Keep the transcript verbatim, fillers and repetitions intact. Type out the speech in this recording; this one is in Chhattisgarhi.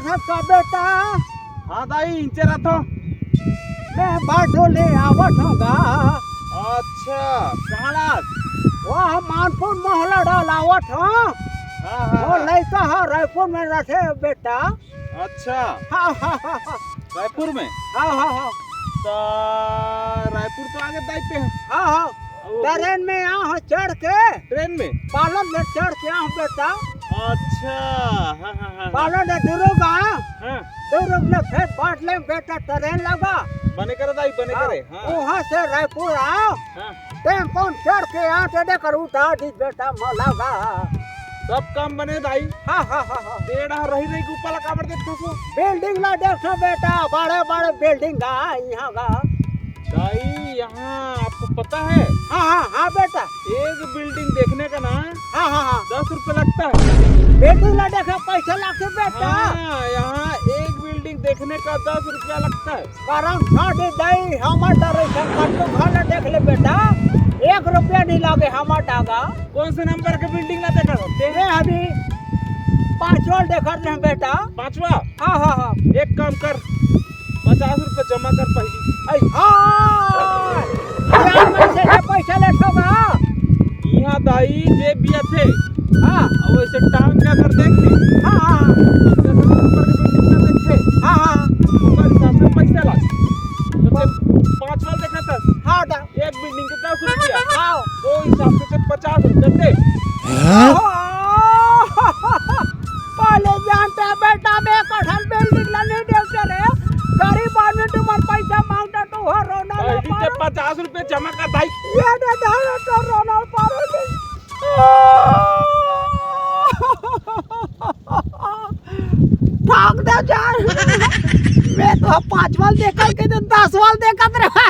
का बेटा? हाँ दाई, इंचे रथो। मैं बाटो ले आवत हूँ गा। अच्छा, कहाँ लास? वह मानपुर मोहला डाल आवत हूँ। हाँ, हाँ, वो हाँ। लइका ह रायपुर में रथे बेटा। अच्छा। हाँ, हाँ, हाँ, हाँ। रायपुर में? हाँ, हाँ, हाँ। तो रायपुर तो आगे दाई पे है। हाँ, हाँ। ओ, ट्रेन में यहाँ चढ़ के, ट्रेन में? पालन में चढ़ के यहाँ बेटा। अच्छा, हाँ, हाँ, हाँ, हाँ। पालन है दुर्ग, हाँ। हाँ। दुर्ग में फिर बाट ले बेटा, ट्रेन लगा। बने करे दाई, बने हाँ, करे, हाँ। वहाँ से रायपुर आओ। हाँ। टेम्पो में चढ़ के यहाँ से देकर उठा दी बेटा, मलागा। सब काम बने दाई। हाँ, हाँ, हाँ, हाँ। बेड़ा रही रही के ऊपर ला काबर देखत हस? बिल्डिंग ला देखो बेटा, बड़े बड़े बिल्डिंग गा यहाँ गा। दाई, यहाँ आपको पता है? हाँ, हाँ, हाँ बेटा। एक बिल्डिंग देखने का ना हाँ, हाँ, हाँ। दस रुपये लगता है। बिल्डिंग ला देखे पैसा लागे बेटा। हाँ, यहाँ एक बिल्डिंग देखने का दस रुपया लगता है। कारण छाड़ी दाई, हमर डरे से कतको घर ला देख ले बेटा, एक रुपया नहीं लागे हमर डागा। कौन से नंबर के बिल्डिंग ला देखा? तेरे अभी पाँचवा देखत रहे बेटा। पाँचवा? हाँ, हाँ, हाँ। एक काम कर, पचास रुपये जमा कर पहली। ऐ, हाँ। यार, मैं से पैसा लेत होगा। यहाँ दाई जे भी आथे, हाँ। अब वैसे टांग के अगर देख ले, हाँ, हाँ, हाँ। तो दस नंबर के बिल्डिंग ना देखते। हाँ, हाँ। ओकर हिसाब से पैसा लाग। तो ते पाँच वाला देखा था। हाँ, दा। एक बिल्डिंग के दस रुपया। हाँ। तो हिसाब से ते पचास रुपया दे। हाँ? पहले जानते हैं बेटा, मैं कठल बिल्डिंग ला नहीं देते रे। गरीब आदमी तुम्हारे पैसा मांगता तो हो रोना ला पहली ते पारो। पचास रुपये जमा कर दाई। ये दे दे तो रोना पारो नहीं। ठोक दे जान। मैं तो पाँच वाल देखल के तो दस वाल देखत रहा।